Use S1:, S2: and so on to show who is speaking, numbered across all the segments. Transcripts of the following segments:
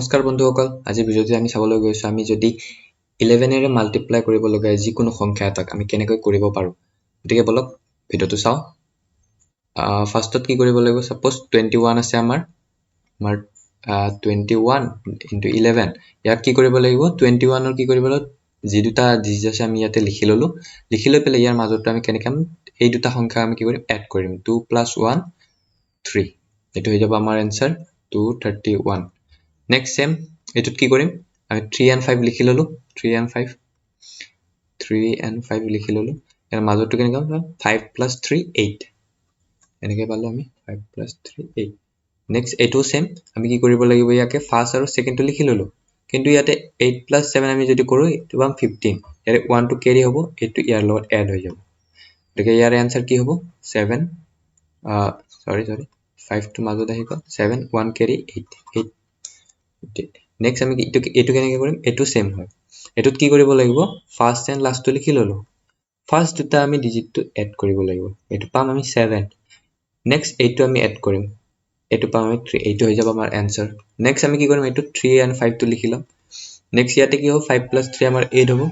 S1: নমস্কাৰ বন্ধুসকল, আজি ভিডিঅ'টোত আমি চাবলৈ গৈছোঁ, আমি যদি 11-এৰে মাল্টিপ্লাই কৰিব লগা যিকোনো সংখ্যা এটাক আমি কেনেকৈ কৰিব পাৰোঁ। গতিকে বলক, ভিডিঅ'টো চাওঁ। ফাৰ্ষ্টত কি কৰিব লাগিব? ছাপ'জ 21 আছে আমাৰ 21 ইণ্টু 11। ইয়াত কি কৰিব লাগিব? 21-ৰ কি কৰিব লাগিব? যি দুটা ডিজিট আছে, আমি ইয়াতে লিখি ল'লোঁ। লিখি লৈ পেলাই ইয়াৰ মাজতো আমি কেনেকৈ, এই দুটা সংখ্যা আমি কি কৰিম? এড কৰিম। 2 প্লাছ 1 3, এইটো হৈ যাব আমাৰ এনচাৰ 231। নেক্সট ছেম, এইটোত কি কৰিম আমি? থ্ৰী এণ্ড ফাইভ লিখি ল'লোঁ। Three and five, three and five লিখি ল'লোঁ। ইয়াৰ মাজতটো কেনেকুৱা? ফাইভ প্লাছ থ্ৰী এইট, এনেকৈ পালোঁ আমি five plus three eight। Next এইটোও ছেম, আমি কি কৰিব লাগিব? ইয়াকে ফাৰ্ষ্ট আৰু ছেকেণ্ডটো লিখি ল'লোঁ। কিন্তু ইয়াতে এইট প্লাছ ছেভেন আমি যদি কৰোঁ, এইটো পাম 15। ইয়াতে ওৱানটো কেৰি হ'ব, এইটো ইয়াৰ লগত এড হৈ যাব। গতিকে ইয়াৰ এনচাৰ কি হ'ব? ছেভেন, চৰি চৰি, ফাইভটো মাজত আহি গ'ল। Seven, one carry, eight, eight। Next আমি এইটো কেনেকৈ কৰিম? এইটো ছেম হয়। এইটোত কি কৰিব লাগিব? ফাৰ্ষ্ট এণ্ড লাষ্টটো লিখি ল'লোঁ। ফাৰ্ষ্ট দুটা আমি ডিজিটটো এড কৰিব লাগিব। এইটো পাম আমি ছেভেন। নেক্সট এইটো আমি এড কৰিম, এইটো পাম আমি থ্ৰী। এইটো হৈ যাব আমাৰ এনচাৰ। নেক্সট আমি কি কৰিম? এইটো থ্ৰী এণ্ড ফাইভটো লিখি ল'ম। নেক্সট ইয়াতে কি হ'ব? ফাইভ প্লাছ থ্ৰী আমাৰ এইট হ'ব।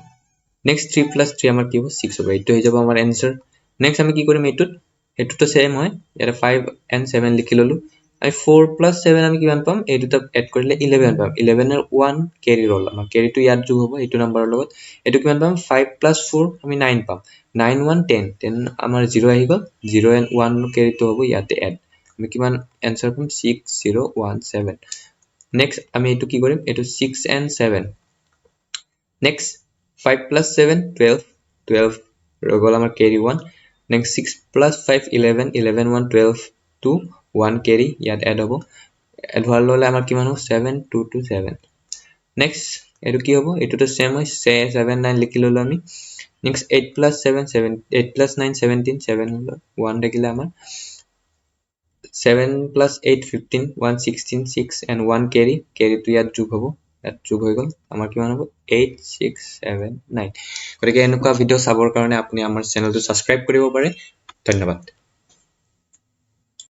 S1: নেক্সট থ্ৰী প্লাছ থ্ৰী আমাৰ কি হ'ব? ছিক্স হ'ব। এইটো হৈ যাব আমাৰ এনচাৰ। নেক্সট আমি কি কৰিম এইটোত? এইটোতো ছেম হয়। ইয়াতে ফাইভ এণ্ড ছেভেন লিখি ল'লোঁ আমি। ফ'ৰ প্লাছ ছেভেন আমি কিমান পাম? এই দুটা এড কৰিলে 11 পাম। 11-ৰ ওৱান কেৰি ৰ'ল, আমাৰ কেৰিটো ইয়াত যোগ হ'ব এইটো নাম্বাৰৰ লগত। এইটো কিমান পাম? ফাইভ প্লাছ ফ'ৰ আমি নাইন পাম। নাইন, ওৱান, 10, 10 আমাৰ জিৰ' আহি গ'ল। জিৰ' এণ্ড ওৱান কেৰিটো হ'ব ইয়াতে এড। আমি কিমান এনচাৰ পাম? 6017। নেক্সট আমি এইটো কি কৰিম? এইটো six and seven। Next five plus seven 12, 12 ৰৈ গ'ল আমাৰ carry one। Next six plus five 11, 11 one 12, two, one carry ইয়াত এড হ'ব। এড হোৱাৰ লগে আমাৰ কিমান হ'ব? 7227। Next এইটো কি হ'ব? এইটোতো ছেম হয়। ছেভেন নাইন লিখি ল'লোঁ আমি। Next eight plus seven seven, eight plus nine 17, seven one থাকিলে আমাৰ seven plus eight 15, one 16, six and one carry। কেৰিটো ইয়াত যোগ হ'ব, ইয়াত যোগ হৈ গ'ল। আমাৰ কিমান হ'ব? 8679। গতিকে এনেকুৱা ভিডিঅ' চাবৰ কাৰণে আপুনি আমাৰ চেনেলটো ছাবস্ক্ৰাইব কৰিব পাৰে। ধন্যবাদ।